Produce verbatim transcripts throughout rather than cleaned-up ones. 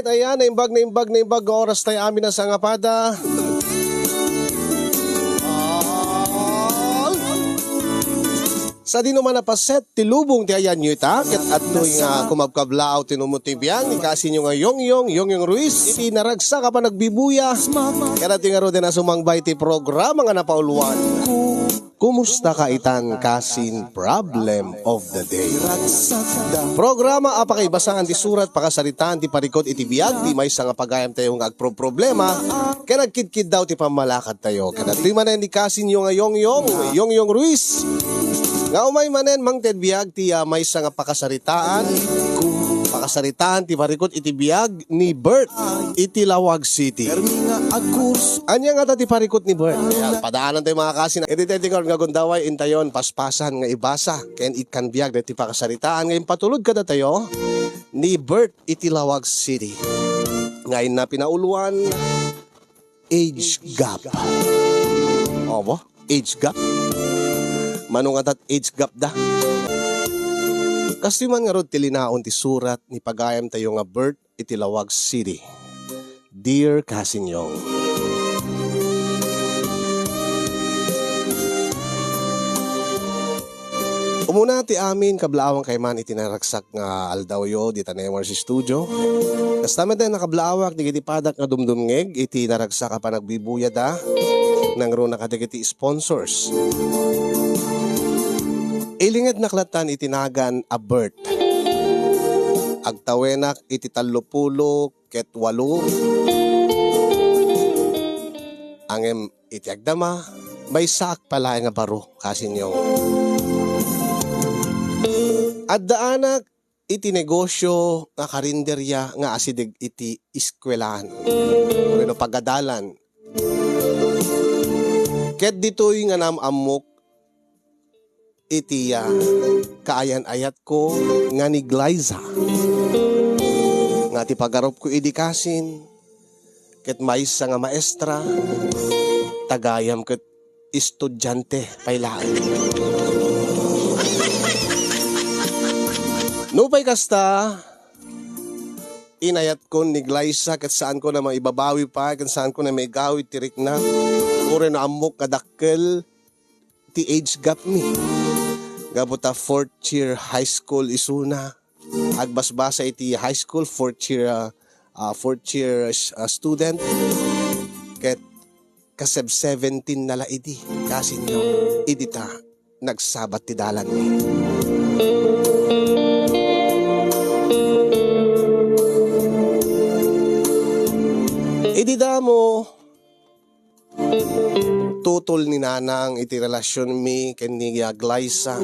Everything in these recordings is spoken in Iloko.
Ayan, naimbag, naimbag, naimbag nga oras tayo amin a sangapada. Sadino man a paset ti lubong ti ayanyo ita, ket adtoy nga kumabkablaaw ti numot ti biag ni kasinyo nga Yongyong, Yongyong Ruiz, iti naragsak a panagbibuya. Ket adtoy ngaruden a sumangbay ti programa nga napauluan. Kumusta ka itan, kasin? Problem of the day. Programa a pakaibasaan ti surat, pakasaritaan ti parikut iti biag, ti maysa nga pagayam tayo nga agproproblema, ken agkidkiddaw ti pammalakad tayo. Ken adtoy manen ni kasinyo nga Yongyong, Yongyong Ruiz, nga umay manen mangted biag ti, ah, maysa nga pakasaritaan, pakasaritaan ti parikut iti biag ni Bert iti Laoag City. Ania ngata ti parikut ni Bert? Ayan, padaanan tayo, mga kasin. Iti tayo ti nga gundaway, intayon, paspasan nga ibasa, ken ikkan biag dagiti pakasaritaan nga impatulod kadatayo ni Bert iti Laoag City. Nga inna pinauluan, age gap. Opo, age gap. Mano ngata ti age gap da? Kastoy man ngarud ti linaon ti surat ni pagayam tayo nga Bert iti Laoag City. Dear Kasin Yong, umuna ti amin, kablaawan kay man iti naragsak nga aldawyo dita Nemars Studio. Kasta met, nakablaawan dagiti padak nga dumdumngeg iti naragsak a panagbibuyada. Nangruna kadagiti sponsors. Ilingednak lattan iti nagan a Bert. Agtawenak iti tallopulo ket walo. Ngem iti agdama, maysaak pay laeng nga baro, Kasin Yong. Addaanak iti negosio nga karinderya nga asideg iti eskuelaan wenno pagadalan. Ket ditoy nga naam-ammok iti, ah, kaayan-ayatko nga ni Glyza, nga ti pagarupko idi kasin, ket maysa nga maestra, tagayam ket estudiante pay laeng. Nupay kasta, inayatkon ni Glyza ket saanko na maibabawi pay ken saanko na maigawid ti rikna. Uray no ammok nga dakkel ti age gap mi. Gapu ta fourth year high school isuna. Agbasbasa iti high school, fourth year, ah, ah, fourth year, ah, student. Ket kaseb seventeen na la idi, Kasin Yong, idi ta nagsabat ti dalanmi. Idi damo, tutol ni Nanang iti relasionmi ken ni Glyza.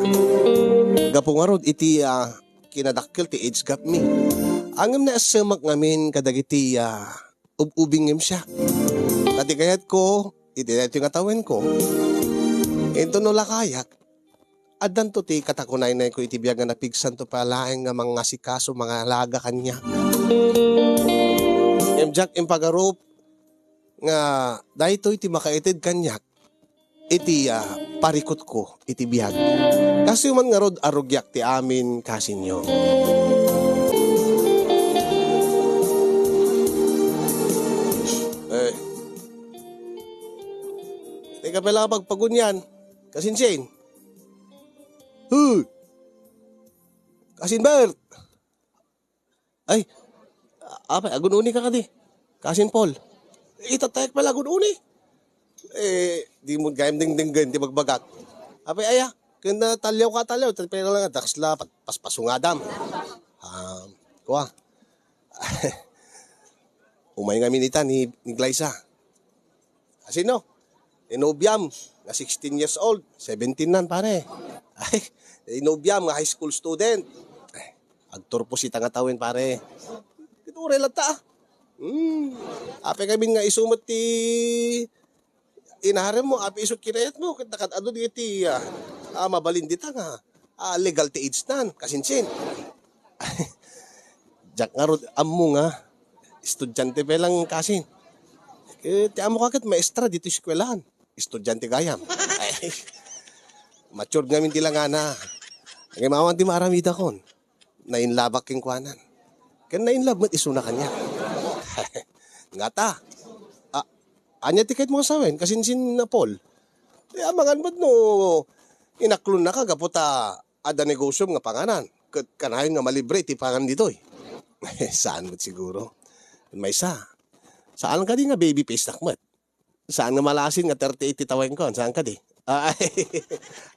Gapu ngarud iti, ah, kinadakkel ti age gap mi. Ngem naessemak ngamin kadagiti, ah, ub-ubing ngem siak. Ta ti kayatko, iti daytoy nga tawenko, inton no lakayak, addanto ti katakunaynayko iti biag nga napigsanto pay laeng nga mangasikaso, mangalaga kaniak. Ngem diak impagarup nga daytoy ti makaited kaniak iti, ah, parikutko iti biag. Kastoy man ngarud a rugiak ti amin, Kasin Yong. Eh. Di ka pala pagpagunyan. Kasin Shane. Huh. Kasin Bert. Ay, apay, agun-uni ka kadi. Kasin Paul. Itatayak pala agun-uni. Eh, di mo gayam dingdinggen ti bagbagak. Apay, aya, ken, ah, talyaw ka, talyaw. Tapay lang, ah, dakes la, pas-, paspasungadam. Ah, kuwa. Umay ngamin ita ni, ni Glyza. Asino? Ni nobiam nga sixteen years old, seventeen nan, pare. Ay, ni nobiam nga high school student. Ay, agturpos ita nga tawen, pare. Ket uray latta, ah. Hmm. Apay ngamin nga isu met ti inaramidmo, apay isu kinayatmo, ket nakad-adu dagiti, ah, ah, mabalin dita nga, ah, legal ti age nan, Kasin Shane. Diak ngarud ammo nga estudiante pay lang, Kasin. Eh, ti ammo ka ket maestra ditoy eskuelahan. Estudiante gayam. Ay, matured ngamin ti langana. Ngem awan ti maaramidakon. Na-in love-ak kenkuana. Ken na-in love met isuna kaniak. Ngata. A-, ania ti kayatmo a sawen? Kasinsin na, Paul? Ti amangan met no inaklonnaka gapu ta adda negosyom nga panganan, ket kanayon nga malibre ti pangan ditoy. Saan met siguro. Maysa, saan kadi nga baby face nak met. Saan nga malasin nga thirty-eight ti tawenko, saan kadi? Ah,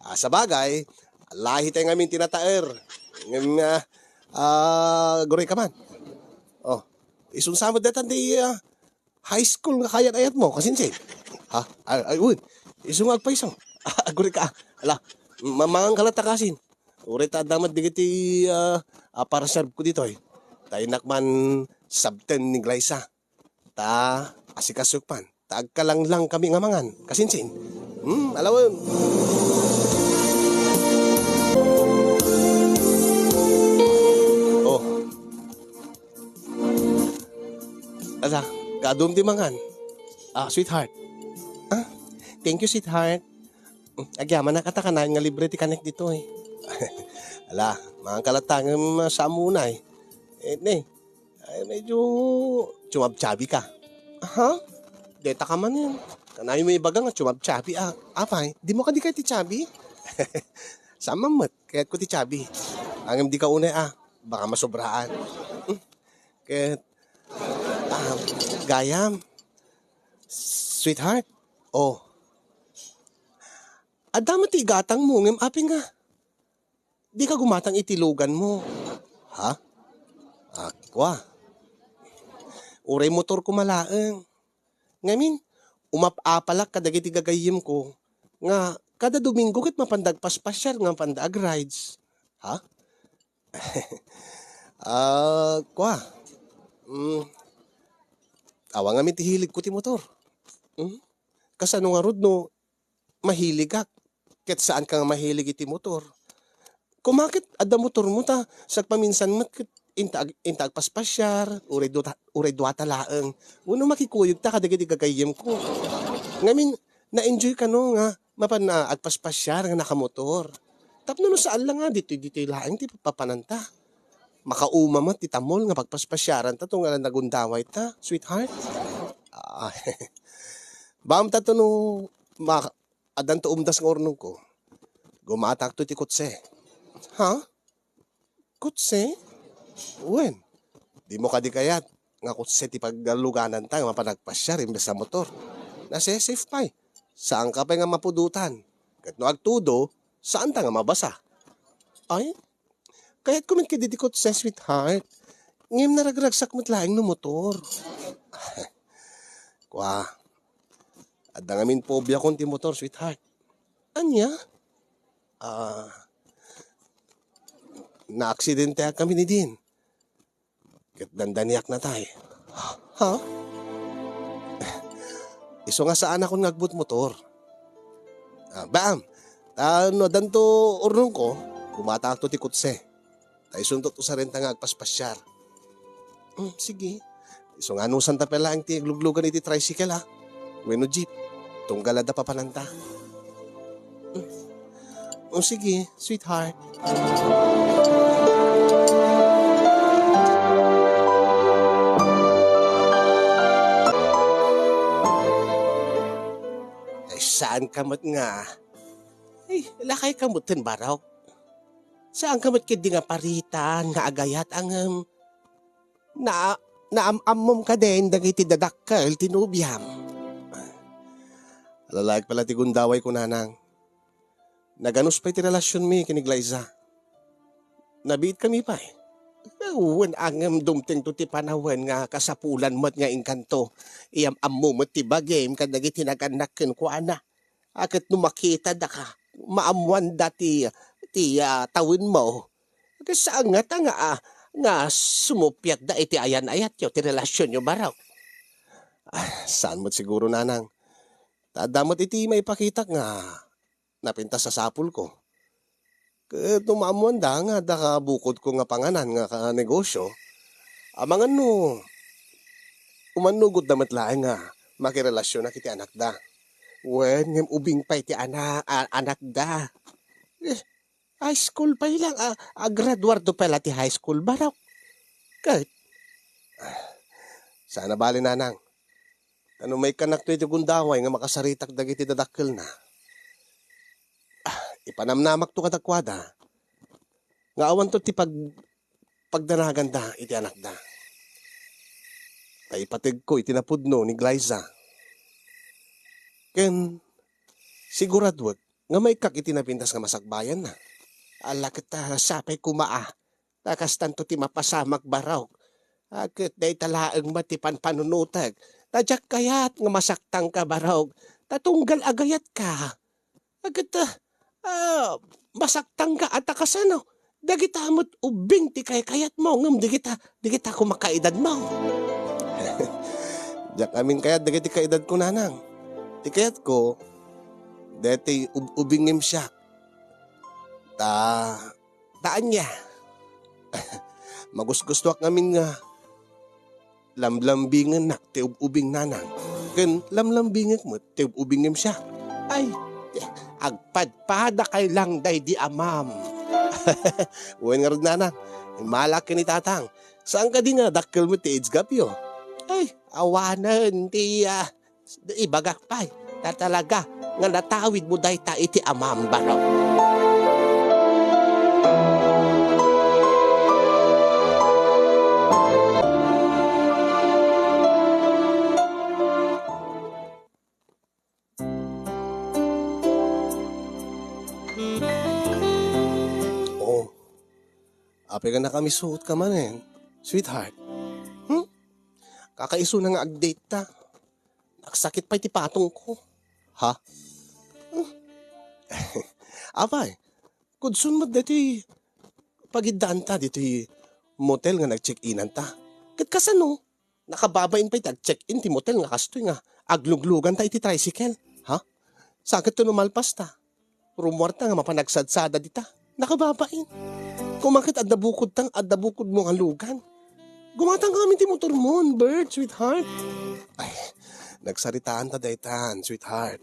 ah, sabagay, lahitay ngamin ti nataer. Ngem, ah, ah, guray ka man. Oh, isunsa met daytan ti, ah, high school nga kayat-ayatmo, kasinsin? Ha? Ay, ay, wen. Isu nga agpayso. Aguray ka. Ala, ma-, mangan ka latta kasin. Uray ta adda met dagiti, ah, ah, para-serve ko ditoy. Ta innak man sabten ni Glyza. Ta asikasok man. Ta agkalanglang kami nga mangan. Kasinsin? Hmm, alawen. Oh. Asa, kaadum ti mangan. Ah, sweetheart. Ah, thank you, sweetheart. Agyamanak a ta kanayon nga libre ti kanek ditoy. Ala, mangan ka latta ngem, ah, saan mo unay. Eh, ne, ay, medyo chumabchabi ka. Ha? Deta ka manen. Kanayon mo ibaga nga chumabchabi, ah. Apay, dimo kadi kayat ti chabi? Saan man met, kayatko ti chabi. Ngem dika unay, ah. Baka masobraan. Hmm. Ket, ah, gayam, sweetheart, oh, adda met ti igatangmo, ngem apay nga dika gumatang iti luganmo? Ha? Ah, kua. Uray motorko laeng. Ngamin, umap-apalak kadagiti gagayyemko nga kada Domingo ket mapanda agpaspasiar nga mapanda agrides. Ha? Ah, kua. Mm. Awan ngamin ti hiligko ti motor. Mm. Kasano ngarud no mahiligak ket saanka nga mahilig iti motor? Koma ket adda motormo ta sagpaminsan met ket inta ag-, inta agpaspasiar, uray duta, uray duata laeng. Wenno makikuyogta kadagiti gagayyemko. Ngamin, na-enjoy kano nga mapan, ah, agpaspasiar nga nakamotor. Tapno no saan la nga, ditoy, ditoy laeng ti papananta. Makauma met ti tamol nga pagpaspasiaranta, tunggal a nagundawayta, sweetheart. Ah, baamta to no ma-, addanto umdas nga urnongko. Gumatakto ti kotse. Ha? Kotse? Wen, dimo kadi kayat nga kotse ti paglugananta nga mapan agpasiar imbes a motor? Nasa safe pay. Saanka pay nga mapudotan. Ket no agtudo, saanta nga mabasa. Ay, kayatko met kadi ti kotse, sweetheart. Ngem naragragsak met laeng no motor. Kua, adda ngamin pobiakon ti motor, sweetheart. Ania? Ah, naaksidenteak kami ni Din. Ket dandaniak natay. Ha? Isu nga saanakon nga agbutmotor. Ah, baam, ta no addanto urnongko, gumatakto ti kotse. Ta isunto usarenta nga agpaspasiar. Hmm, sige. Isu nga anusanta pay laeng ti agluglugan iti tricycle, ha? Wenno jeep. Tunggal adda papananta. Hmm. O sige, sweetheart. Ay, saan ka met nga? Ay, lakay ka met ten barok. Saan ka met ketdi nga paritan nga agayat, ngem na-, naam-ammom kadin dagiti dadakkel ti nobiam? Lalaek pay la ti gundaway ko, nanang. Naganus pay ti relasionmi ken ni Glyza. Nabiit kami pay. Wen, ngem dumtengto ti panawen nga kasapulan met nga inkanto. Iyam-ammo met ti bagim kadagiti nagannak kenkuana. A ket no makitada ka, maammoanda ti, ti, ah, tawenmo. Ket saan ngata nga, ah, nga sumuppiatda iti ayan-ayatyo ti relasionyo, barok? Ah, saan met siguro, nanang. Ta adda met iti maipakitak nga napintas a sapulko. Ket no maammoanda nga adda kabukodko nga panganan nga kanegosio, amangan no umannugotda met laeng nga makirelasyonak iti anakda. Wen, ngem ubing pay ti ana-, a-, anakda. Eh, high school pay lang, a-, agraduarto pay la ti high school, barok. Ket, ah, Saan a bale, nanang. Ta no maikkanakto iti gundaway nga makasaritak dagiti dadakkelna, ah, ipanamnamakto kadakuada nga awanto ti pag-, pagdanaganda iti anakda. Ta ipategko iti napudno ni Glyza. Ken siguraduek nga maikkak iti napintas nga masakbayanna. Ala ket ta sapay koma a, ta kastanto ti mapasamak, barok. A, ket dayta laeng met ti panpanunotek. Ta diak kayat nga masaktangka, barok. Ta tunggal agayatka. A, ket, ah, masaktangka a ta kasano? Dagita met ubbing ti kaykayatmo, ngem dagita, dagita koma kaedadmo. Diak amin kayat dagiti kaedadko, nanang. Ti kayatko, dayta ub-, ubing ngem siak. Ta, ta ania? Magusgustoak ngamin nga lamlambingennak ti ub-ubing, nanang. Ken lamlambingek met ti ub-ubing ngem siak. Ay, agpadpadakay lang daydi amam. Wen ngarud, nanang, immala ken ni tatang. Saan kadi nga dakkel met ti age gapyo? Ay, awanen ti, ah, ibagak pay. Ta talaga nga natawidmo dayta iti amam, barok. Oh, apay nga nakamisuotka manen, sweetheart? Hmm? Kakaisuna nga ag-date ta. Nagsakit pay ti patongko. Ha? Hmm? Apay, kudson met daytoy pagiddaanta ditoy motel nga nag-check-inanta. Ket kasano? Nakababain pay ti ag-check-in ti motel nga kastoy nga aglugluganta iti tricycle. Ha? Sakit to no malpas ta. Rummuarta nga mapan agsadsada dita. Nakababain. Koma ket adda bukodta, adda bukodmo nga lugan. Gumatang ngamin ti motormon, Bert, sweetheart. Ay, nagsaritaanta daytan, sweetheart.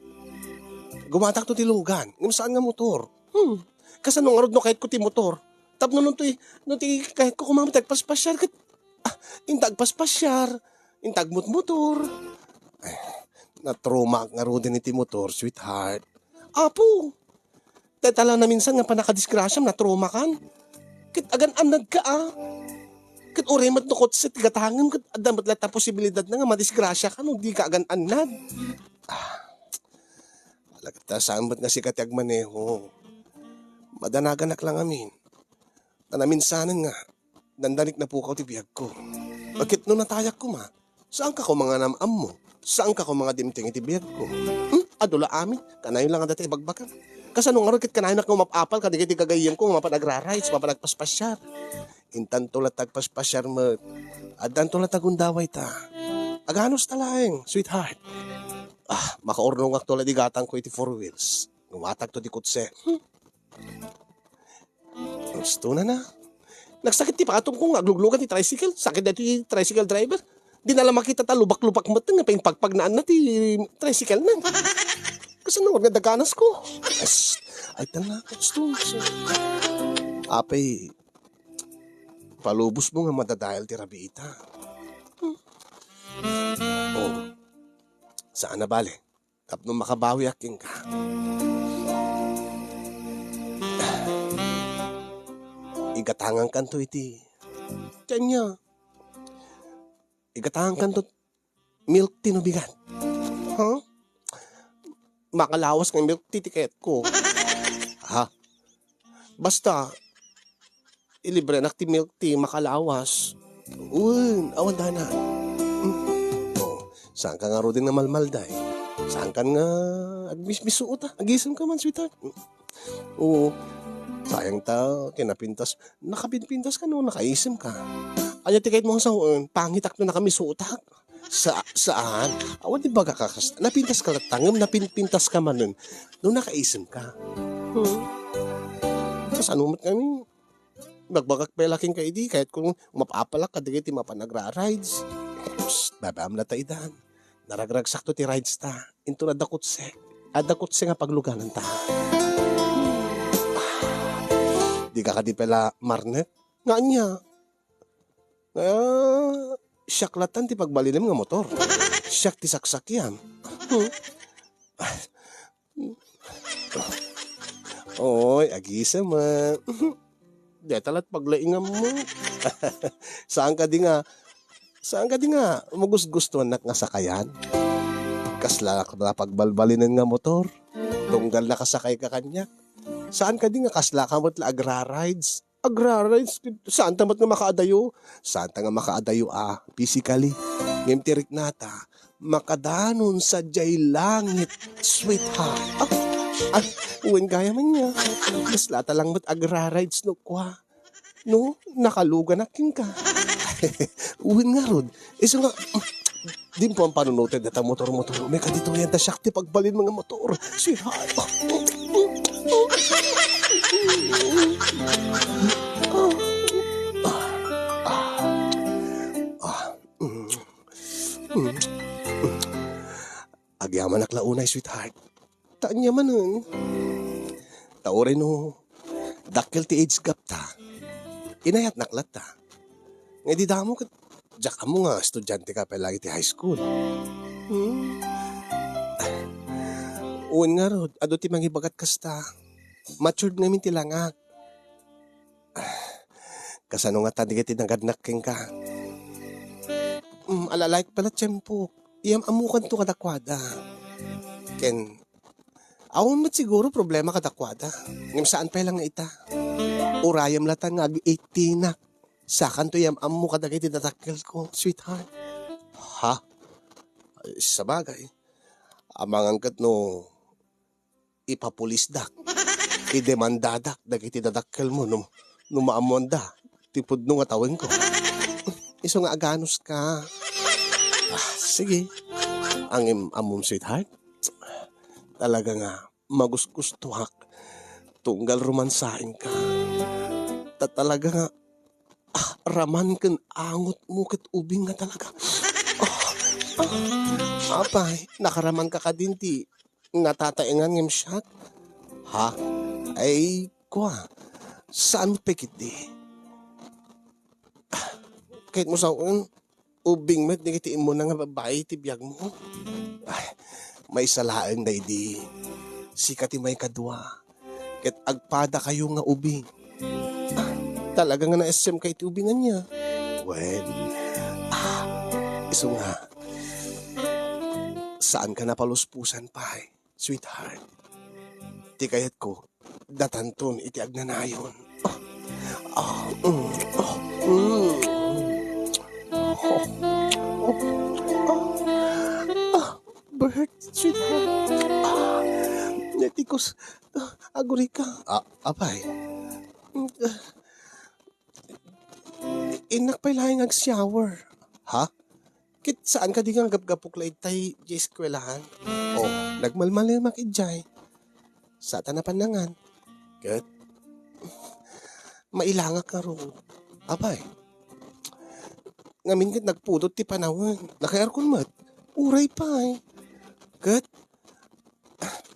Gumatakto ti lugan, ngem saan nga motor. Hmm. Kasano ngarud no kayatko ti motor? Tapno no ti, no ti kayatko koma ti agpaspasiar ket, ah, inta agpaspasiar, inta agmotmotor. Ay, natromaak ngaruden iti motor, sweetheart. Apo, dayta la naminsan nga pannakadisgrasiam, natromakan. Ket agan-annadka, a. Ket uray met no kotse ti gatangem, ket adda met latta posibilidadna nga madisgrasiaka no dika agan-annad. Ah, ala ket ta saan met nga sika ti agmaneho. Madanaganak la ngamin. Ta naminsanen nga, dandanik napukaw ti biagko. Ket no natayak koma, saanka koma nga nam-ammo? Saanka koma nga dimteng iti biagko? Hmm? Adu la amin. Kanayon la nga dayta ibagbagam. Kasano ngarud ket kanayonak nga umap-apal kadagiti gagayyemko nga mapan agrarides, mapan agpaspasiar? Intanto la ta agpaspasiar met, addanto la ta gundaway ta. Aganus ta laeng, sweetheart. Ah, makaurnongakto la di gatangko iti four wheels. Gumatagto di kotse. Hmm. Gusto na na. Nagsakit ti patongko nga agluglugan ti tricycle. Sakit daytoy ti tricycle driver. Di na la makita ta lubak-lubak met nga painpagpagnaanna ti tricycle na. Kasano nga daganasko? Yes. Ay, tala, gusto. Apay, palubos mo nga madadael ti rabiita. Hmm. Oh, saan na bale? Tapno makabawiak kenka. Igatangankanto iti, ti ania? Igatangankanto milk tea no bigat. Ha? Makalawas nga milk tea ti kayatko. Ha? Basta, ilibrenak ti milk tea, makalawas. Wen, awan dana. Hmm. Oh, saanka ngaruden nga malmalday? Saankan nga agmismisuot, a? Agisemka man, sweetheart. Oo. Sayang ta, kinapintas. Nakapinpintas ka, no? Nakaisemka. Ania ti kayatmo nga sawen? Pangitak no nakamisuotak. Sa-, saan? Awan ti bagaka kas-, napintaska latta, ngem napinpintaska manen no nakaisemka. Hmm. Kasano met kami? Bagbagak pay la kenka idi, kayatko nga umap-apalak kadagiti mapan agrarides. Psst, babaam latta idan. Naragragsakto ti rides ta. Inton adda kotse. Adda kotse nga paglugananta. Dika kadi pay la marnek? Nga ania? Ah, siak latta ti pagbalinem nga motor. Siak ti saksakiam. Hmm. Oy, agisem, ah. Deta lat paglaingam mo. Saan kadi nga, saan kadi nga magusgustuannak nga sakayan? Kasla la pagbalbalinen nga motor. Tunggal nakasakay ka kaniak. Saan kadi nga kasla ka met la agra-rides? Agra-rides, saan ta met nga makaadayo? Saan ta nga makaadayo a physically? Ngem ti riknata, makadanon sadiay langit, sweetheart. Ah, ah, wen gayam ania. Kasla ta lang met agra-rides no kua. No, nakaluganak kenka. Wen ngarud, isu nga, dimpon panunoten data motor-motor. May kaditoyan ta siak ti pagbalin mga motor. Sweetheart. Ah, ah, ah, ah, mm, mm. Agyamanak la unay, sweetheart. Ta ania manen. Ta uray no dakkel ti age gap ta, inayatnak latta. Nga idi damo ket diak ammo nga estudiante ka pay la iti high school. Hmm. Wen ngarud, adu ti mangibagat kasta. Matured ngamin ti langak. Kasano ngata dagiti nagadnak kenka? Mm, ala-, like pala tiempo. Iyam-ammokanto kadakuada. Ken, awan met siguro problema kadakuada. Ngem saan pay lang nga ita. Urayem latta nga ag-eighteen-ak. Sakanto iyam-ammo kadagiti dadakkelko, sweetheart. Ha? Ay, sabagay. Amangan ket no ipapulisdak, idemandadak dagiti dadakkelmo no, no maammoanda ti pudno nga tawenko. Isu nga aganuska. Ah, sige. Ngem ammom, sweetheart, talaga nga magusgustoak tunggal romansaenka. Ta talaga nga, ah, raman ken angotmo ket ubing nga talaga. Ah, ah, apay, nakaramanka kadin ti natataengan ngem siak? Ha? Ay, kua, saan met pay ketdi? Kayatmo sawen, ubing met dagiti immuna nga babbai ti biagmo? Ay, maysa laeng daydi. Sika ti maikadua. Ket agpadakayo nga ubing. Ah, talaga nga naessemka iti ubing ania? Wen, ah, isu nga, saanka napaluspusan pay, sweetheart. Ti kayatko, datanton iti agnanayon. Ah, ah, mm, ah, mm. Ah, ah, ah, Bert, sweetheart. Ah, natikos. Ah, agurika. Ah, apay? Mm, ah, innak pay laeng ag-shower. Ha? Ket saan kadi nga gapgapok la itay di eskwelahan? Oh, nagmalmalemak idiay. Saan ta napannangan? Ket mailangak ngarud. Apay, ngamin ket nagpudot ti panawen. Naka-aircon met. Uray pay. Ket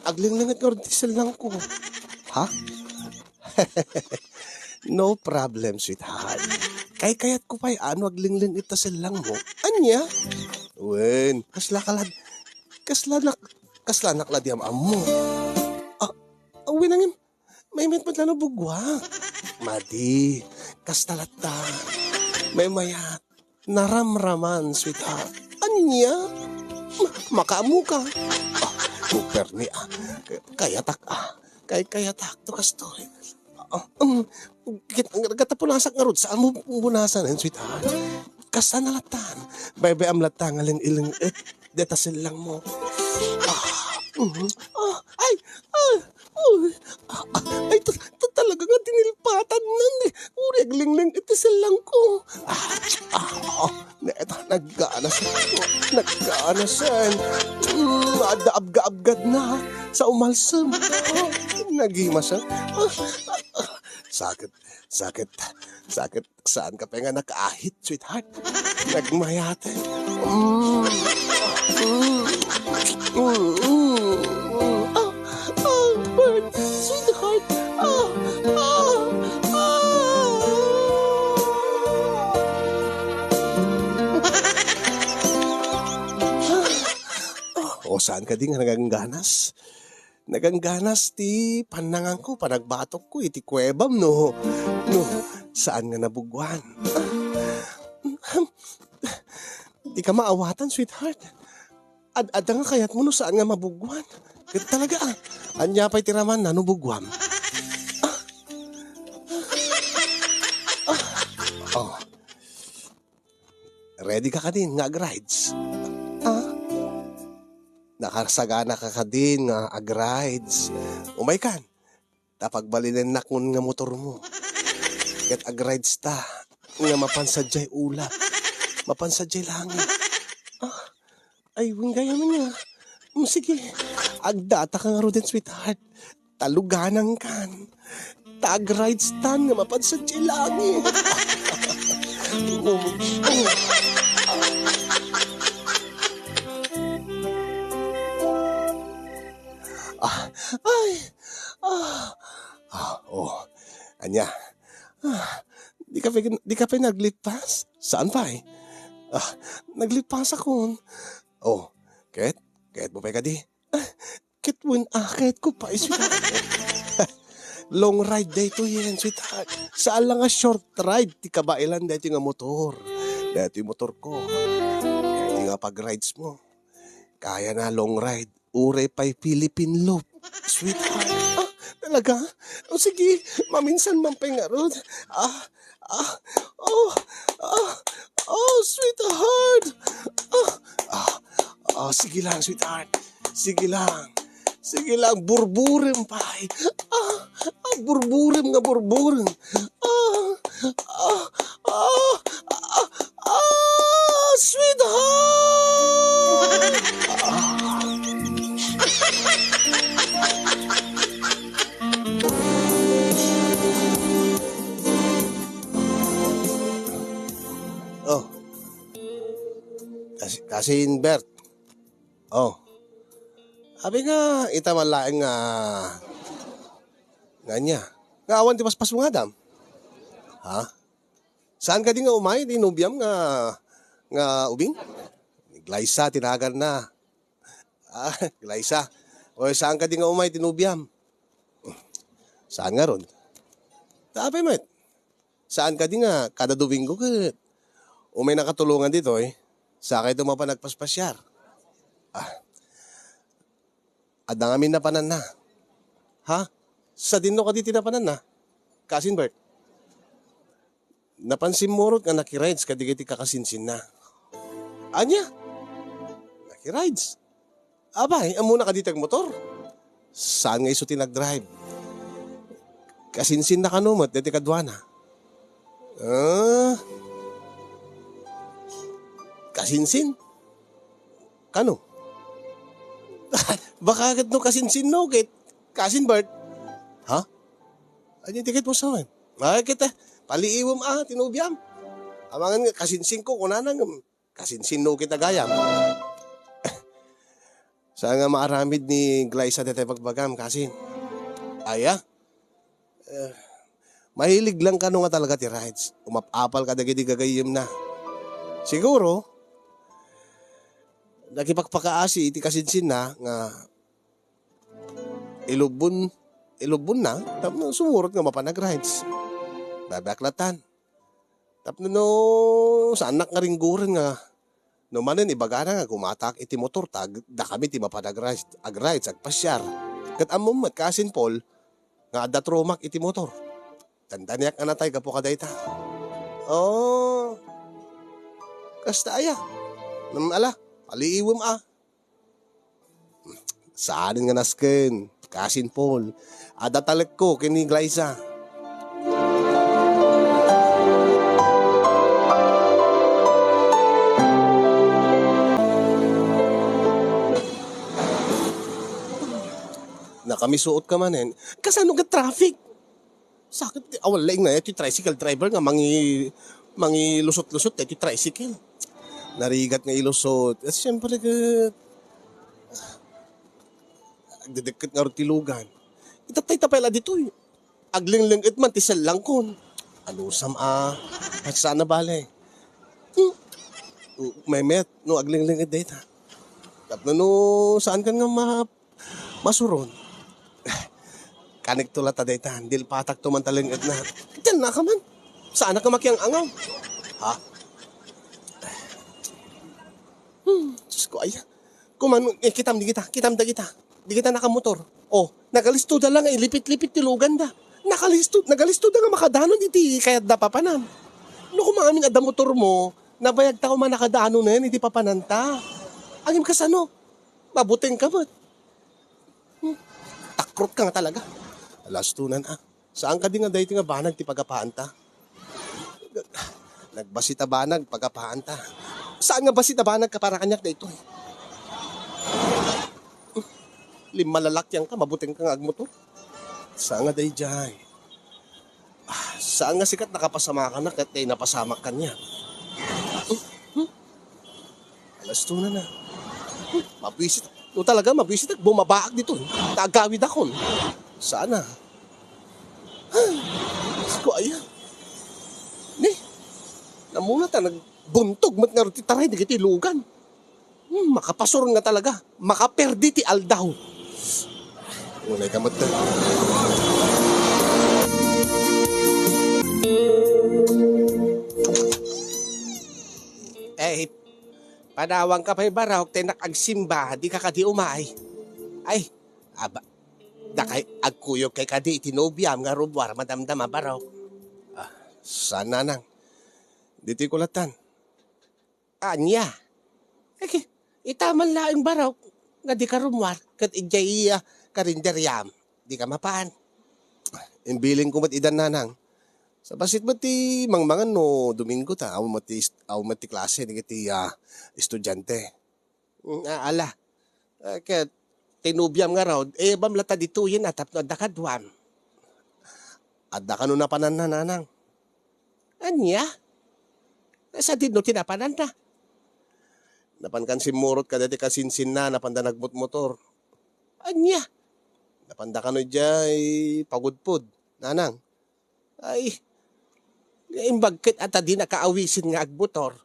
aglinglinget ngarud ti sellangko. Ha? No problem, sweetheart. Kaykayatko pay a no aglinglinget ta sellangmo. Ania? Wen, kasla kalad, kasla nak-, kasla nak la di am-ammo. Ah, ah, wen, ngem, maymayat met la no bugua. Madi, kasta latta. Maymayat. Naramraman, sweetheart. Ania? Ma-, makaammoka? Ah, no permi, ah. Kay-, kayatak, ah. Kay-, kayatak to kastoy. Ah, um, ket-, ket ta punasak ngarud, saanmo punasan, eh, sweetheart? Kasano lattan? Baybay-am latta nga ling-iling-et deta sellangmo. Ah, mhm. Ah, ay, ah. Uy, ah, ah, ay, ta-, ta-, talaga nga dinilpatan nan, eh. Uri, aglingling iti sellangko. Ah, ah, ah, neta, nagkanasen. Nagkanasen. Mm, adda abga-abgad na. Sa umalsem. Ah, nagimasen. Ah, ah, ah. Sakit, sakit, sakit. Saanka pay nga nakaahit, sweetheart? Nagmayat. Mm. Mm. Mm. Mm. Ah, ah, Bert, sweetheart. Ah, ah, ah. Saan kadi nga nagangganas? Nagangganas ti pannanganko, panagbatokko iti kuwebam no, no saan nga nabugwan. Di ka maawatan, sweetheart. Ad-adda nga kayatmo no saan nga mabugwan. Ket talaga, ah. Ania pay ti ramanna no bugwam? Ah. Ah. Oh. Ready ka kadin nga ag-rides? Ah? Nakasagana ka kadin nga ag-rides? Umaykan, ta pagbalinennakon nga motormo. Ket ag-rides ta nga mapan sadiay ulap, mapan sadiay langit. Ah, ay, wen gayam nga. Mm, sige, agdata ka ngaruden, sweetheart. Taluganan kan. Tag rides tan nga mapan sadiay langit. Ah, ay. Ah, ah, oh. Ania? Ah, di ka pa, di ka pa naglipas? Saan pa eh? Ah, naglipas akon. Oh, ket? Ket mo pa kadi? Ket wen, ah, ket ko pa isu. Long ride daytoy yen, sweetheart. Saan lang nga short ride ti kabaelan daytoy nga motor. Daytoy motor ko. Daytoy nga pag-rides mo. Kaya na long ride. Uray pay Philippine loop. Sweetheart. Ah, talaga? O sige, maminsan man pay ngarud. Ah, Ah, oh, ah, oh, sweetheart. Ah, ah, ah, sige lang, sweetheart. Sige lang. Sige lang, burburem pay. Ah, ah, burburem nga burburem. Ah, ah, ah, ah, ah, sweetheart. Ah. Oh. Kasi, kasi Bert. Oh. Abi nga, ita man laeng nga, nga ania. Nga awan ti paspas mo nga, Adam? Ha? Saan kadi nga umay, di nobiam nga, nga ubing? Glyza, tinagan na. Ah, Glyza. O, saan kadi nga umay ti nobiam? Saan ngarud? Apay met? Saan kadi nga kada Domingo ket umay nakatulongan ditoy, sakayto mapan agpaspasiar? Ah, adda ngamin napananna. Ha? Sadinno kadi ti napananna? Kasin Bert? Napansinmo rut nga nakirides kadagiti kakasinsinna? Ania? Nakirides? Apay, ammona kadi ti agmotor? Saan nga isu ti nagdrive? Kasinsinna kano met daytoy kaduana? Ah? Kasinsin? Kano? Baka ket no kasinsinno ket kasin Bert? Ha? Ania ti ket mo sawen? Ay, ket, ah, paliiwem a, ti nobiam. Amangan nga kasinsinko, kunana ngem, kasinsinno kita gayam. Saan nga maaramid ni Glyza daytoy bagbagam, kasin? Aya? Eh, mahilig lang kano nga talaga ti rides. Umap-apal kadagiti gagayyemna. Siguro, nakipagpakaasi iti kasinsinna nga ilubbon, ilubbonna, tapno sumurot nga mapan agrides. Babaklatan. Tapno no, saannak nga ringguren nga, no manen ibagana nga gumatak iti motor, ta ag-, dakami ti mapan agrides, agrides, agpasiar. Ket ammom met, Kasin Paul, nga adda trumak iti motor. Dandaniak a natay gapu kadayta. Oh, kasta aya. Ngem ala, paliiwem a. Saanen nga nasken, Kasin Paul. Adda talekko ken ni Glyza. Nakamisuot ka manen. Kasano nga traffic? Sakit ti awan laeng na ti tricycle driver nga mangi-, mangilusot-lusot ti tricycle. Narigat nga ilusot. At siyempre, ket, agdedekket nga rod ti lugan. Itatay tapay la ditoy. Aglinglingit man ti sellangkon. Anusam a, at sana bale. Hmm. Memet, no aglinglingit dayta. Tapno no saankan nga ma-, masuron. Kanikto latta dayta, dilpatakto man talengngekna. Dianna ka man. Saanak nga makiang-angaw. Ha? Hmm, Diyos ko, aya. Kuman, eh, kitam, di kita, kitam, da kita. Di kita nakamotor. Oh, nagalisto da lang, eh, lipit-lipit ti lugan da. Nakalisto, nagalisto da nga makadanon iti kayat da papanan. No, kuman amin adda motor mo, nabayag ta kuman nakadanon na yan, iti papanan ta. Agim kasano? Mabuteng ka met. Hmm, takrot ka nga talaga. Alastonan, ah. Saan kadi nga daytoy nga banag ti pagapaanta? Nagbassit a banag pagapaanta. Saan nga bassit a banag ka para kaniak daytoy? Limmalalakian ka, mabuteng ka nga agmotor. Saan nga daydiay? Ah, saan nga sika ti nakapasamakan ket napasamak kaniak? Hmm? Alastonan na. Mabwisit. No talaga, mabwisit, bumabaak ditoy. Agawidakon. Saan a? Ay, Diyos ko, aya. Ni, namuna ta nagbuntog met ngarud ti taray dagiti lugan. Hmm, makapasur nga talaga. Makaperdi ti aldaw. Unay ka met. Eh, panawanka pay, Barok, ta innak agsimba, dika kadi umay. Ay, aba, dakay, agkuyogkay kadi iti nobiam nga rummuar madamdama, Barok. Ah, saan, Nanang? Ditoy ko lattan. Ania? Eke, ita man laeng, Barok, nga dika rummuar ket idiay, ah, karinderiam. Dika mapan. Imbiling ko met idan, Nanang. Sa bassit met ti mangmangan no Domingo ta, awan met ti, awan met ti klase dagiti, ah, estudiante. Mm, ah, ala. Ah, ket ti nobiam ngarud, eh, bam latta ditoyen a tapno adda kaduam. Adda kano napananna, Nanang? Ania? Sadino ti napananna? Napan kan simmurot kadagiti kasinsinna, napanda nagmotmotor. Ania? Napanda kano idiay pagudpod, Nanang? Ay, naimbag ket ata di nakaawisen nga agmotor.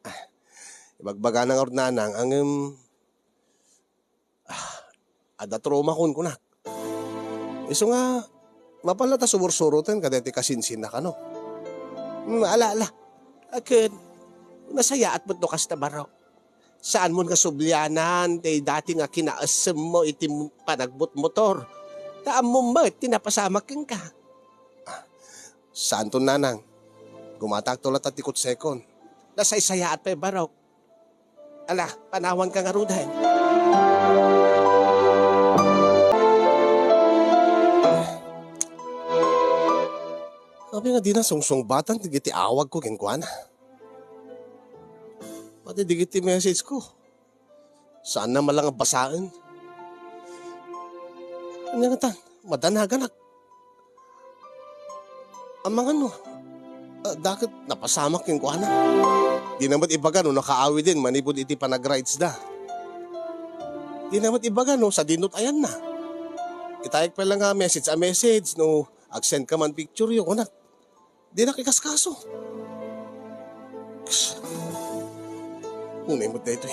Ah, ibagbagana ngarud, Nanang, ngem, ah, adda trauma kunkunak. Isu nga, mapan latta susursuroten kadagiti kasinsinna kano. Hmm, ala, ala. Ket, nasayaat met no kasta, Barok. Saanmon nga sublianan ti dati nga kinaesemmo iti panagmotmotor. Ta ammom met ti napasamak kenka. Ah, saanton, Nanang. Gumatakto latta ti kutsekon. Nasaysayaat pay, Barok. Ala, panawanka ngaruden. Apay nga dina sungsungbatan dagiti awagko kenkuana? Pati dagiti message ko, saanna man la nga basaen. Ania ngatan, madanaganak. Amangan no, ah, dakket napasamak kenkuana. Dina met ibaga no nakaawiden manipud iti panagrides da. Dina met ibaga no sadinot ayanna. Itayek pay la nga message a message no agsend ka man picture yo, kunak. Dinak ikaskaso. Unay met daytoy.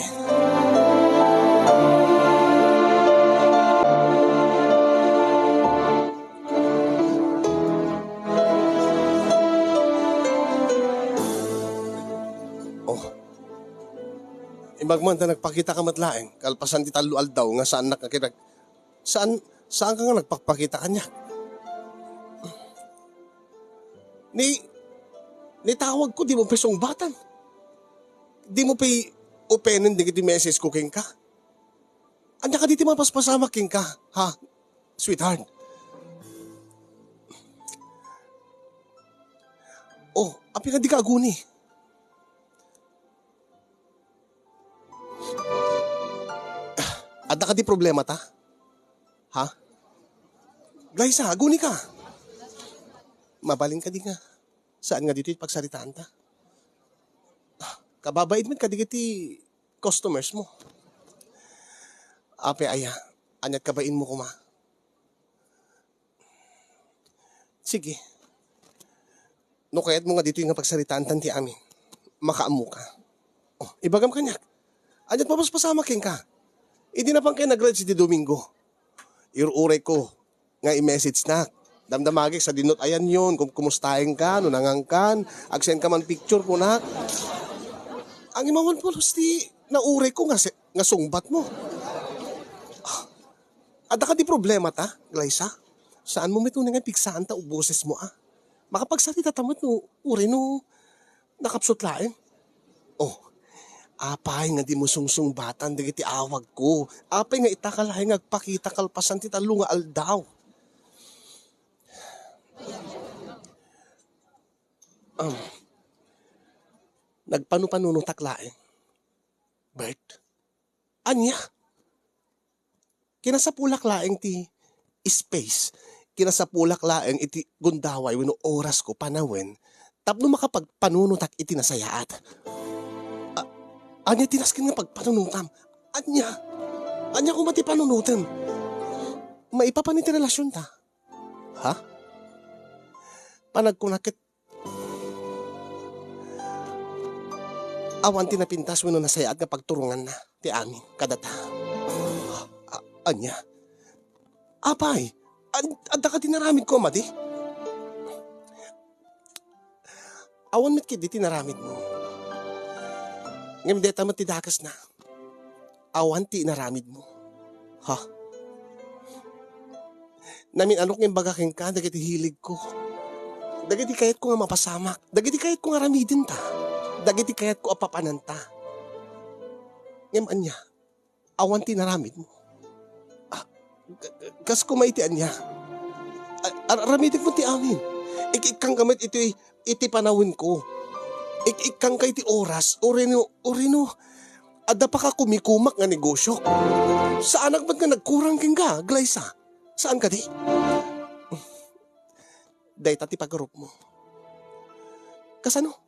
Oh. Imbag man ta nagpakita ka met laeng, kalpasan ti tallo aldaw nga saannak nga kinag-, saan, saan ka nga nagpakpakita kaniak? Ni, ni tawag ko, di mo pay sungbatan. Di mo pay openen dagiti message ko kenka. Ania kadi ti mapaspasamak kenka, ha, sweetheart? Oh, apay nga di ka aguni? Adda kadi problema ta? Ha? Glayza, aguni ka. Mabalin kadi nga saan nga ditoy pagsaritaan ta? Kababain met kadagiti customers mo. Apay aya, ania't kabain mo koma? Sige. No kayat mo nga ditoy nga pagsaritaan tan ti amin, makaammo ka. Oh, ibagam kaniak. Ania't mapaspasamak kenka? Idi napan kayo nag-ride iti Domingo, ir-urayko nga i-message nak. Damdamagek sadino ti ayanyon, kum-, kumustaenka, no nangankan, ag-send ka man picture, kunak. Ang imawan pulos ti naurayko nga se-, nga sungbatmo. Adda kadi problemata, Glyza? Saanmo met unay nga pigsaanta o bosesmo, a? Makapagsaritata met no, uray no, nakapsut laeng. Oh, apay nga dimo sungsungbatan dagiti awagko? Apay nga ita ka laeng nga agpakita kalpasan ti tallo nga aldaw? Um, nagpanupanunotak laeng. Bert? Ania? Kinasapulak laeng ti space. Kinasapulak laeng iti gundaway wenno orasko panawen tapno makapagpanunotak iti nasayaat. A-, ania ti nasken nga pagpanunotam? Ania? Ania koma ti panunotem? Maipapan iti relasionta? Ha? Panagkunak ket Awan ti napintas wenno nasayaat nga pagturonganna ti amin kadata. A-, ania? Apay, ad-, adda kadi inaramidko a madi? Awan met ketdi ti inaramidmo. Ngem deta met ti dakesna. Awan ti inaramidmo. Ha? Namin-anok nga imbaga kenka dagiti hiligko. Dagiti kayatko nga mapasamak. Dagiti kayatko nga aramidenta. Dagiti kayatko a papananta. Ngem ania? Awan ti inaramidmo. Ah, ka-, ka-, kas kuma iti ania? A-, ar-, aramidek met ti amin. Ik-, ikkangka met iti, iti panawenko. Ik-, ikkangka iti oras. Urino, urino. Adda pa ka kumikumak nga negosyo. Saanak met nga nagkurang kenka, Glyza. Saan kadi? Dayta ti pagarupmo. Kasano?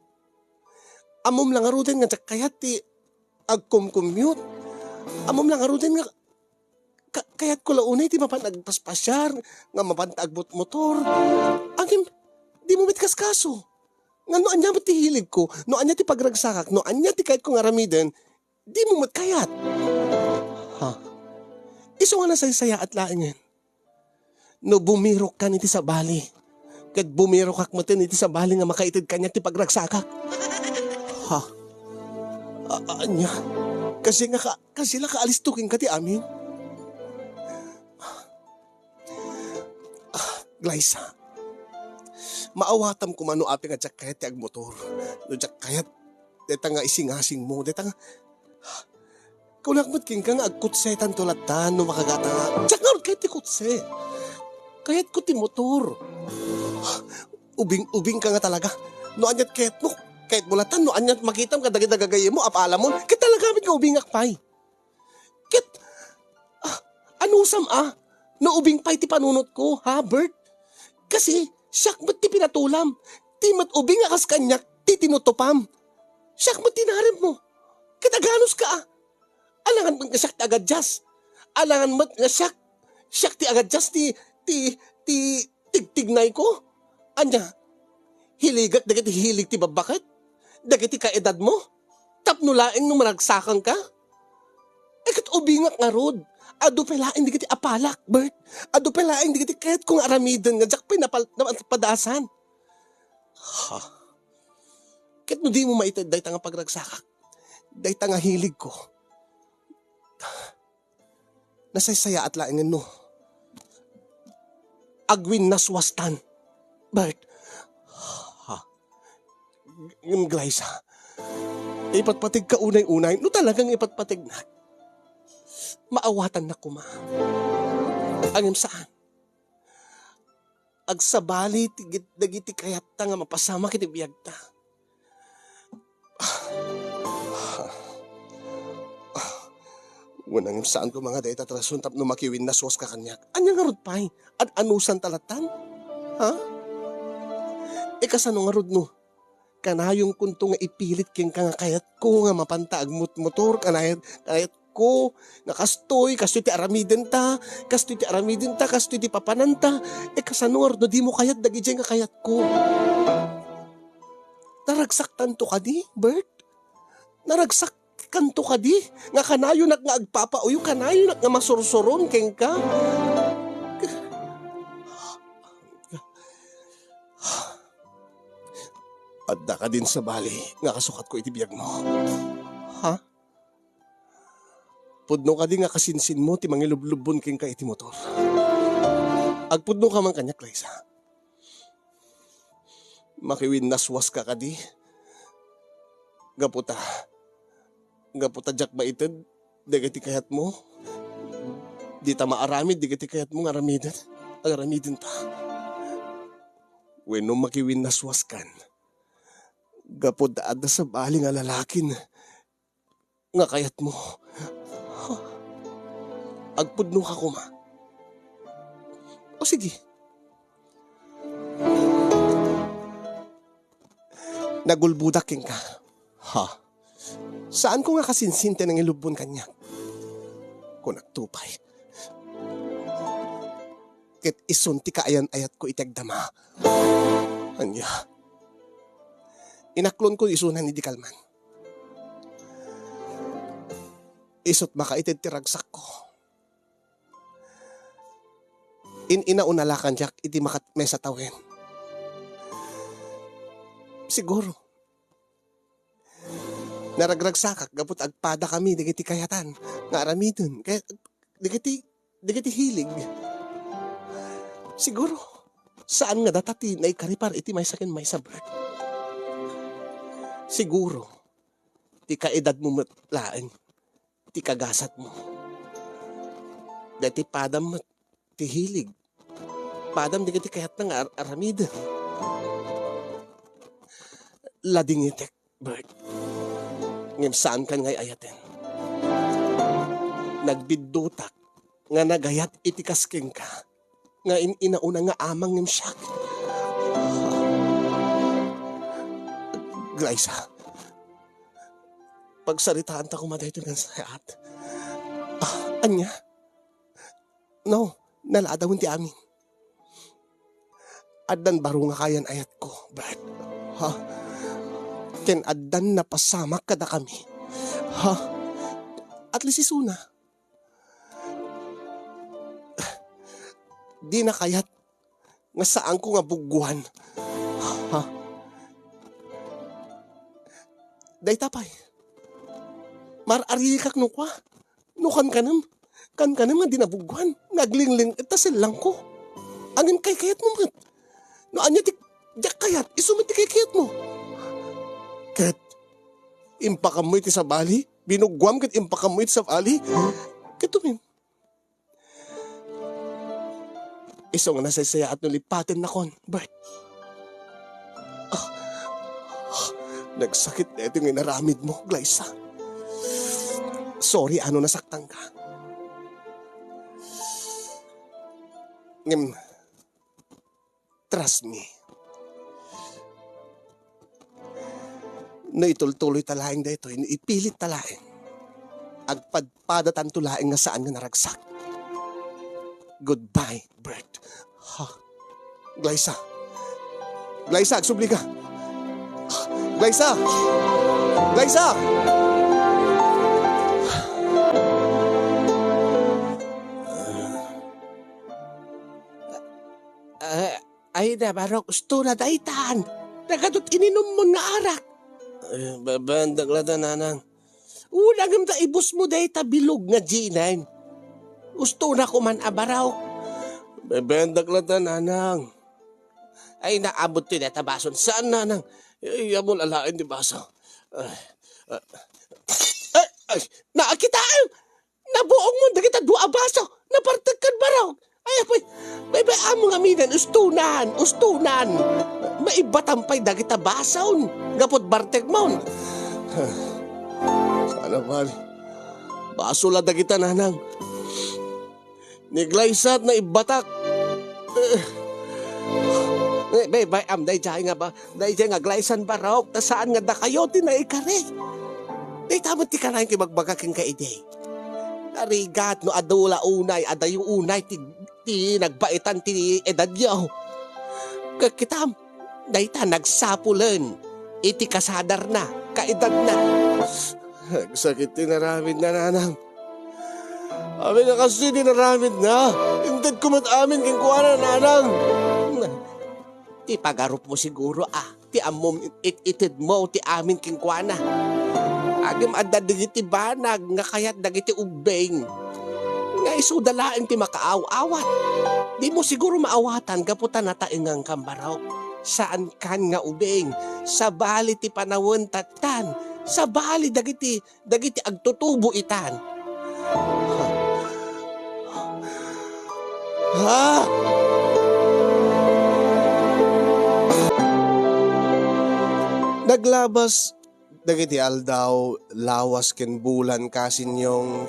Ammom la ngaruden nga diak kayat ti agkumkumyot. Ammom la ngaruden nga ka-, kayatko la unay ti mapan agpaspasiar, nga mapan ta agmotmotor. Ngem, dimo met kaskaso. Nga no ania met ti hiligko, no ania ti pagragsakak, no ania ti kayatko nga aramiden, dimo met kayat. Ha? Isu nga nasaysayaat laengen. No bumirokkan iti sabali, ket bumirokak metten iti sabali nga makaited kaniak ti pagragsakak. Ha? A-, a-, ania? Kasi nga ka-, kasi la kaalisto kenka ti amin? Ah, Glyza, maawatam koma no apay nga diak kayat ti agmotor. No diak kayat, deta nga isingasingmo, deta nga Kunak met kenka nga agkutsetanto lattan no makagata nga. Diak ngarud kayat ti kutse. Kayatko ti motor. Ubing-ubingka nga talaga. No aniat kayatmo, kayatmo lattan no aniat makitam kadagiti gagayyemmo, apalamon. Ket talaga met nga ubingak pay. Ket, ah, anusam a, no ubing pay ti panunotko, ha, Bert? Kasi, siak met ti pinatulam. Ti met ubing a kas kaniak, ti tinutupam. Siak met ti naremmo. Ket aganuska a. Alangan met nga siak ti agadias. Alangan met nga siak, siak ti agadias ti, ti, ti tigtignayko. Ania, hiligak dagiti hilig ti babbaket? Dagiti kaedadmo? Tapno laeng no maragsakangka? E ket ubingak ngarud. Adu pay laeng dagiti apalak, Bert. Adu pay laeng dagiti kayatko nga aramiden nga diak pay napal-, napadaasan. Ha? Ket no dimo maited dayta nga pagragsakak, dayta nga hiligko, nasaysayaat laengen no agwinnaswastan, Bert. Ha? Ngem Glyza, ipatpategka unay-unay, no talagang ipatpategnak, maawatannak koma. Ngem saan. Agsabali ti git-, dagiti kayatta nga mapasamak iti biagta. Wen, ngem saan koma nga dayta ti rason tapno makiwinnaswaska kaniak. Ania ngarud pay? Ad-anusanta lattan? Ha? E, kasano ngarud no kanayonkonto nga ipilit kenka nga kayatko nga mapanta agmotmotor, kanayat-, kayatko nga kastoy, kastoy ti aramidenta, kastoy ti aramidenta, kastoy ti papananta. E, kasano ngarud no dimo kayat dagidiay nga kayatko? Naragsaktanto kadi, Bert? Naragsak Kanto kadi nga kanayonak nga agpapauyo, kanayonak nga masursuron kenka. Adda kadin sabali nga kasukatko iti biagmo? Ha? Pudno kadi nga kasinsinmo ti mangilublubbon kenka iti motor? Agpudnoka man kaniak, Liza. Makiwinnaswaska kadi? Gapu ta, gapu ta diak maited dagiti kayatmo? Dita maaramid dagiti kayatmo nga aramiden? Agaramidenta. Wenno makiwinnaswaskan gapu ta adda sabali nga lalakin nga kayatmo? Agpudnoka koma? O sige. Nagulbodak kenka. Ha? Saanko nga kasinsin ti nangilubbon kaniak. Kunakto pay. Ket isun ti kaayan-ayatko iti agdama. Ania? Inaklonko isunan idi kalman. Isut' makaited ti ragsakko. In-inauna la kaniak iti makat-, maysa tawen. Siguro, naragragsakak gapu ta agpadakami dagiti kayatan nga aramiden, kay-, dagiti, dagiti hilig. Siguro, saan nga data ti naikaripar iti maysa ken maysa, Bert. Siguro, ti kaedadmo met laeng ti kagasatmo. Daytoy padam met ti hilig. Padam dagiti kayatna nga ar-, aramiden. Ladingitek, Bert. Ngem saankan nga ay-ayaten. Nagbiddutak nga nagayat iti kas kenka nga in-inauna nga amang ngem siak. Glyza, pagsaritaanta koma daytoy nga nasayaat. Ah, ania? No, naladawen ti amin. Addan baro nga kaayan-ayatko, Bert. Ha? Ken addan napasamak kadakami. Ha? At least isuna. Dina kayat nga saanko nga buggoan. Ha? Dayta pay. Mar-arikak no kua. No kankanem, kankanem nga dina buggoan, nga aglingling-et ta sellangko. Ngem kaykayatmo met. No ania ti diak kayat, isu met ti kaykayatmo. Ket, impakam mo iti sabali, binuggoam ket impakam mo iti sabali. Ket umin. Isu nga nasaysayaat no lippatennakon, Bert. Ah, ah, nagsakit daytoy nga inaramidmo, Glyza. Sorry a no nasaktanka. Ngem, trust me. No itultuloyta laeng daytoy, no ipilitta laeng, agpadpadatanto laeng nga saan nga naragsak. Goodbye, Bert. Ha? Glyza. Glyza, agsubli ka. Glyza! Glyza! Ah, ay na, Barok, usto na daytan. Nagadu't ininumon nga arak. Eh, babaendak latta, nanang. Unagem ta ibusmo dayta bilog nga ginen. Usto na koman a, Barok. Babaendak latta, nanang. Ay, naabot ti dayta bason. Saan, nanang? Ay, ammo alaen ti baso. Ay, ay, ay, ay, nakitaem! Nabuongmo dagita dua a baso. Napartek kan Barok. Ay, apay, baybay-am mo nga aminen, ustonan, ustonan. Maibatam pay dagita bason. Gapud bartekmon. Sana bali. Baso la dagita, nanang. Ni Glyza ti naibatak. Eh, baybay-am, daydiay nga ba, daydiay nga Glyza, Barok, ta saan nga dakayo ti naikari. Dayta met ti kanayon ti ibagbaga kenka idi. Narigat no adu la unay, adayo unay ti, ti nagbaetan ti edadyo. Ket kitam, dayta nagsapulen iti kasadarna, kaedadna. Agsakit ti inaramidna, nanang. Amin a kastoy ti inaramidna, intedko met amin kenkuana, nanang. Ti pagarupmo siguro a, ti ammom it-, itedmo ti amin kenkuana. Ngem adda dagiti banag nga kayat dagiti ubbing nga isuda laeng ti makaaw-awat. Dimo siguro maawatan gapu ta nataengankan barok. Saankan nga ubing, sabali ti panawen tattan, sabali dagiti, dagiti agtutubo itan. Ha? Naglabas dagiti aldaw, lawas ken bulan, kasinyong.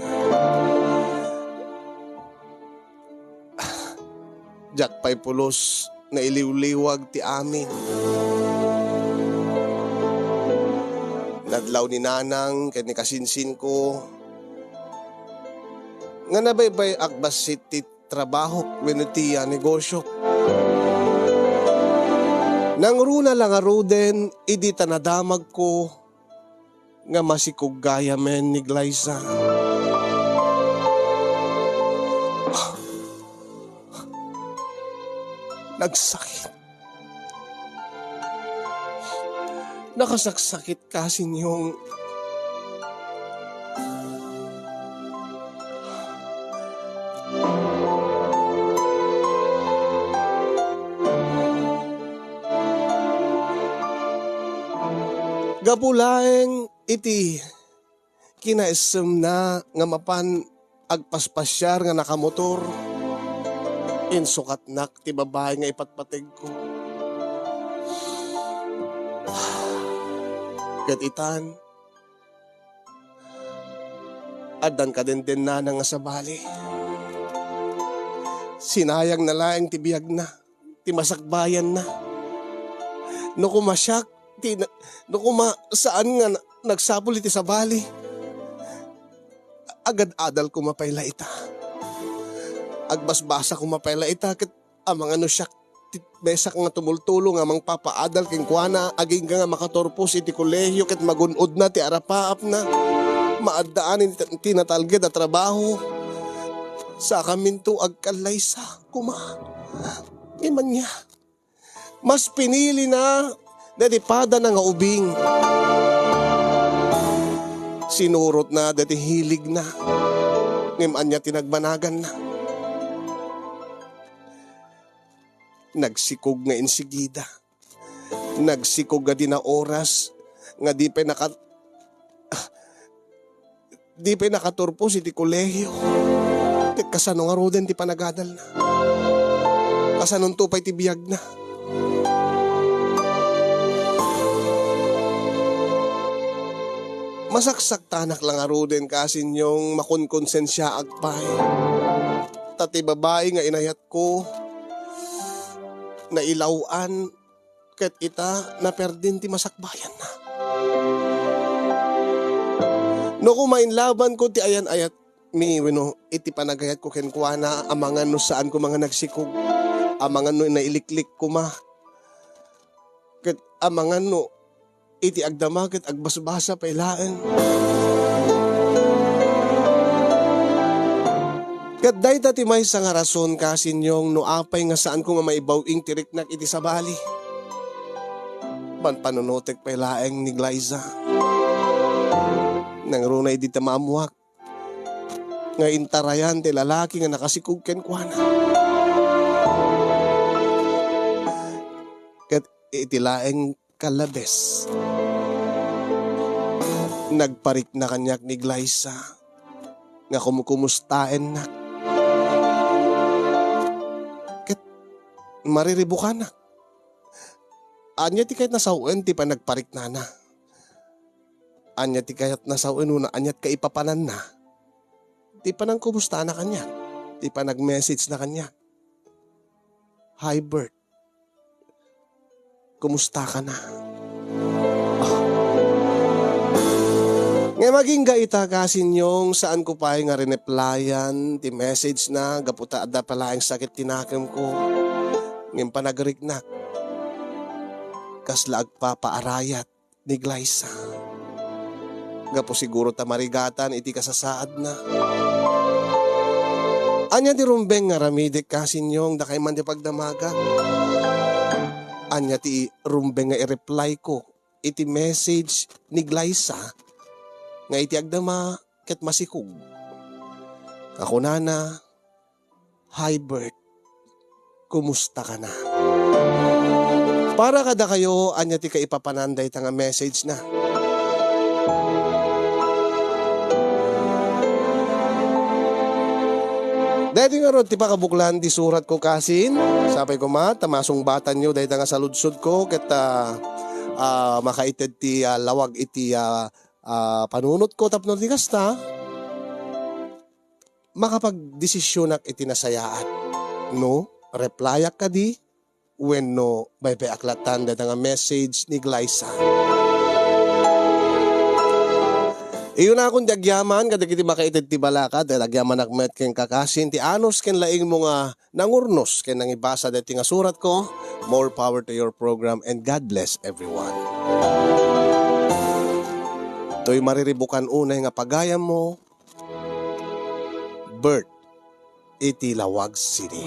Diak pay pulos nailiwliwag ti amin. Nadlaw ni nanang ken ni kasinsinko nga nabaybay-ak bassit ti trabahok wenno ti negosiok. Nangruna la ngaruden idi ta nadamagko nga masikog gayamen ni Glyza. Nagsakit. Nakasaksakit, kasinyong. Gapu laeng iti kinaessemna nga mapan agpaspasiar nga nakamotor, insukatnak ti babai nga ipatpategko. Ket itan, addan kadendennana nga sabali. Sinayangna laeng ti biagna, ti masakbayanna. No koma siak, ti na-, no koma saan nga na-, nagsapul iti sabali, agad-adal koma pay la ita. Agbasbasa koma pay la ita, ket amangan no siak ti mesak nga tumultulo nga mangpapaadal kenkuana, agingga nga makaturpos iti kolehio ket magun-odna ti arapaapna. Maaddaan iti natalged a trabaho. Sakaminto agkallaysa koma. Ngem ania? Mas pinilina daydi padana nga ubing. Sinurotna daydi hiligna. Ngem ania ti nagbanaganna? Nagsikog nga insigida. Nagsikog nga dina oras nga di pay naka-, di pay nakaturpos iti kolehio. Ket kasano ngaruden ti panagadalna? Kasanonto pay ti biagna? Masaksaktanak la ngaruden, kasinyong, makonkonsensiaak pay. Ta ti babai nga inayatko, nailaw-an, ket ita, naperdin ti masakbayanna. No koma inlabanko ti ayan-ayatmi wenno iti panagayatko kenkuana, amangan no saan koma nga nagsikog, amangan no nailiklik koma, ket amangan no iti agdama ket agbasbasa pay laeng. Ket dayta ti maysa nga rason, kasinyong, no apay nga saanko nga maibaw-ing ti riknak iti sabali. Panpanunotek pay laeng ni Glyza. Nangruna idi ta maammoak nga intarayan ti lalaki nga nakasikog kenkuana. Ket iti laeng kallabes, nagparikna kaniak ni Glyza nga kumkumustaennak. Ket mariribukanak. Ania ti kayatna sawen ti panagpariknana? Ania ti kayatna sawen wenno ania ti kaipapananna? Ti panangkumustana kaniak, ti panag-message na kaniak. "Hi, Bert. Kumusta ka na?" Ngem agingga ita, kasinyong, saanko pay nga rineplayan ti message na gapu ta adda pay laeng sakit ti nakemko. Ngem panagriknak, kasla agpapaarayat ni Glyza. gapu siguro ta marigatan iti kasasaadna. Ania ti rumbeng nga aramidek, Kasin Yong, dakay man ti pagdamagak? Ania ti rumbeng nga i-reply ko iti message ni Glyza nga iti agdama ket masikog? Kakunana, "Hi, Bert. Kumusta ka na?" Para kadakayo, ania ti kaipapanan dayta nga message na? Daytoy ngarud ti pakabuklan ti surat ko, Kasin. Sapay koma ta masungbatanyo dayta nga saludsod ko ket, ah, ah, makaited ti, ah, lawag iti, ah, ah, panunot ko tapno ti kasta, makapagdesisionak iti nasayaat. No, replyak kadi wenno baybayak lattan dayta nga message ni Glyza. Iyunakon ti agyaman kadagiti makaited ti balakad, ket agyamanak met ken kakasin ti anus ken laingmo nga nangurnos ken nangibasa daytoy nga surat ko. More power to your program and God bless everyone. Toy mariribukan unay nga pagayammo, Bert, iti Laoag City.